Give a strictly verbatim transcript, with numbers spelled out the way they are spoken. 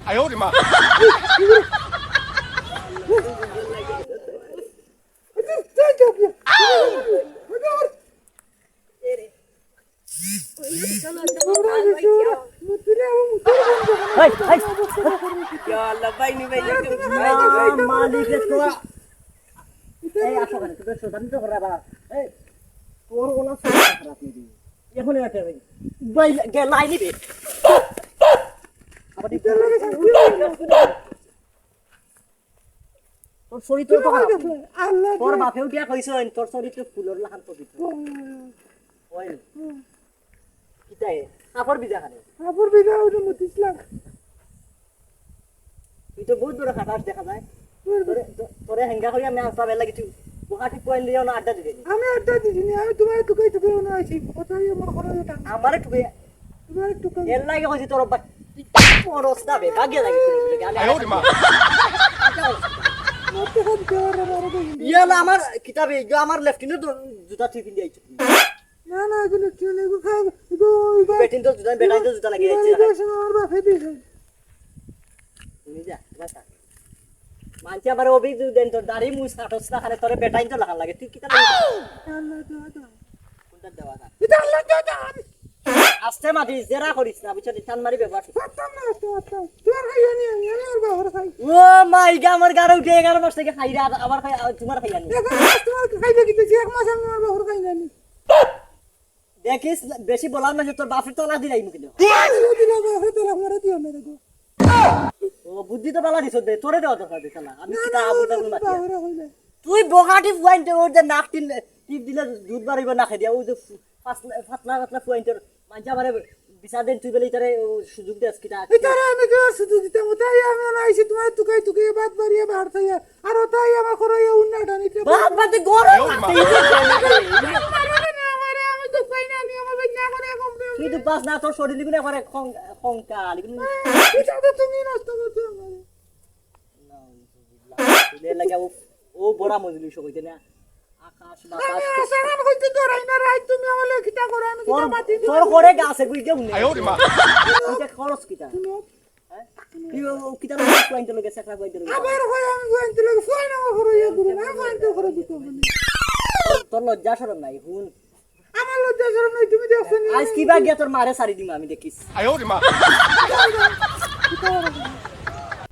哎呦我的妈！ হেই, হেই। ইয়া আল্লাহ, বাইনি, বাইনি, বাইনি, বাইনি। মালিক রে তোরা। এই আসো কেনে, তোদের শয়তানি তো করা বাড়া। এই, তোর ওলা খারাপ নেই। এখন এটা ভাই। ভাই, গে-, লাইনি বে। আবার একটু তোর শরীর তো খারাপ। আল্লাহ তোর রে। বাপেও দিয়া কইছইন, তোর শরীর তো ফুলর লাখান পবিত্র। হুম। ওই। হুম। কিতায়? কাপড় ভিজা খানে। কাপড় ভিজা ওই যে মুতিছিলাম। তুই তো বহুত বড় খাটাস দেখা যায়। তোরে, তো-, তোরে হেঙ্গা করি আমি আনতাম, এর লাগি তুই গুয়াহাটি পয়েন্ট দিয়া না আড্ডা দিবি। আমি আড্ডা দিছি নি, আমি তোমার টুকাই টুকাই মনে আছি। কোথায় আমার খরচ ওটা? আমারে টুকাই। তোমার টুকাই। এর লাগি কইছি তোর ভাই। তুই পরস না বে, বাগিয়া লাগি করে বলে, আমি আয় ওরে মা। মারতে খান দেওয়ার আর আরো দেখি। ইয়া না, আমার কিতাবে, ইগো আমার লেফটিনের জুতা তুই পিন্দি আইছ। না, না, এগুলো একটু নেই, এগুলো খাও, এগুলো, এগুলো, বেটিন তো জুতা, বেটাইন তো জুতা লাগিয়ে এগুলো, আইছে। এগুলো সব আমার বাপে দিয়েছে। তুমি যা, যা, যা। মানছি আবার অভিযোগ দেন, তোর দাড়ি মুছ কাটস না, খালি তোরে বেটাইন তো লাখান লাগে। তুই কিতা লাগে? আল্লাহ, দোয়া দাও। কোনটা দেওয়া না? এটা আল্লাহ, দোয়া দাও। আস্তে মাটি, জেরা করিস না, বুঝছো? টান মারি ব্যবহার। পারতাম না, আস্তে, আস্তে। তোমার খাই জানি আমি, আমি আমার বাবার খাই। ও মাই গা, আমার গাড়ে উঠে এগারো মাস থেকে খাই রে, আবার খাই, আবার তোমার খাই জানি। এগারো মাস তোমার খাই দেখি, এক মাস আমি আমার বাবার খাই জানি। দেখিস, বেশি বলার মাঝে তোর বাপের তলা দিলাই মুখে দেওয়া। দিলে, দিলে, দিলে, দিলে, আমারে দিও না রে গো। ও, বুদ্ধি তো বালা দিছ দে, তোরে দেওয়া দরকার দিছ না। আমি না, কিতা না, আবুল না, তাবুল না, মাতিয়া। বাবা, না, না। তুই বখাটি ফুয়াইন তোর ওই যে নাক টিপ, টিপ দিলে দুধ বাড়িব না খেদিয়া, ওই যে ফু-, পাতলা, পাতলা, পাতলা ফুয়াইন তোর, মানছে আমারে বিচার দেন, তুই বলে ইতারে ও সুযোগ দেস কিতা? ইতারে আমি কি আর সুযোগ দিতাম? তাই আমি না আইছি তোমার তুকাই তুকাই বাদ বাড়িয়ে বার থাইয়া। আর তাই আমার করে ইয়ে উন্না টানিতে। বাপ বাদে গরম মাতে ইয়ে করে। আমারে, আমারে, আমি তো পাই না, আমি আমার ভাই না করে এখন তুই তো বাস না, তোর শরীর দিগুনে করে খং-, খংকাল, এগুলো। এটা তো তুমি নষ্ট করছো আমারে। নাউজুবিল্লাহ। তুলে লাগে ও, ও বড়া মজলিস হইতে না। আকাশ বাতাস। আমি আসারান হইতে ডরাই না, রাই তুমি আমারে কিতা করো, আমি তোর, কিতা মাতি দিই। তোর করে গাছে গুই কেউ নেই। আয় ওরে মা। তুই যে খরচ কিতা? শুনো। হ্যাঁ? তুই ও, ও কিতা লাগে ফুয়াইন তোর লগে, সেকরা ফুয়াইন তোর লগে? আবার হয় আমি ফুয়াইন তোর লগে, ফুয়াইন আমার ঘরে ইয়ে করো না, ফুয়াইন তোর ঘরে দিতে হবে না। তোর, তোর লজ্জা শরম নাই, হুন। আমার লজ্জা শরম নাই, তুমি দেখছো নি? আজ কিবা গিয়া তোর মারে সারি দিমু আমি দেখিস। আয় ওরে মা।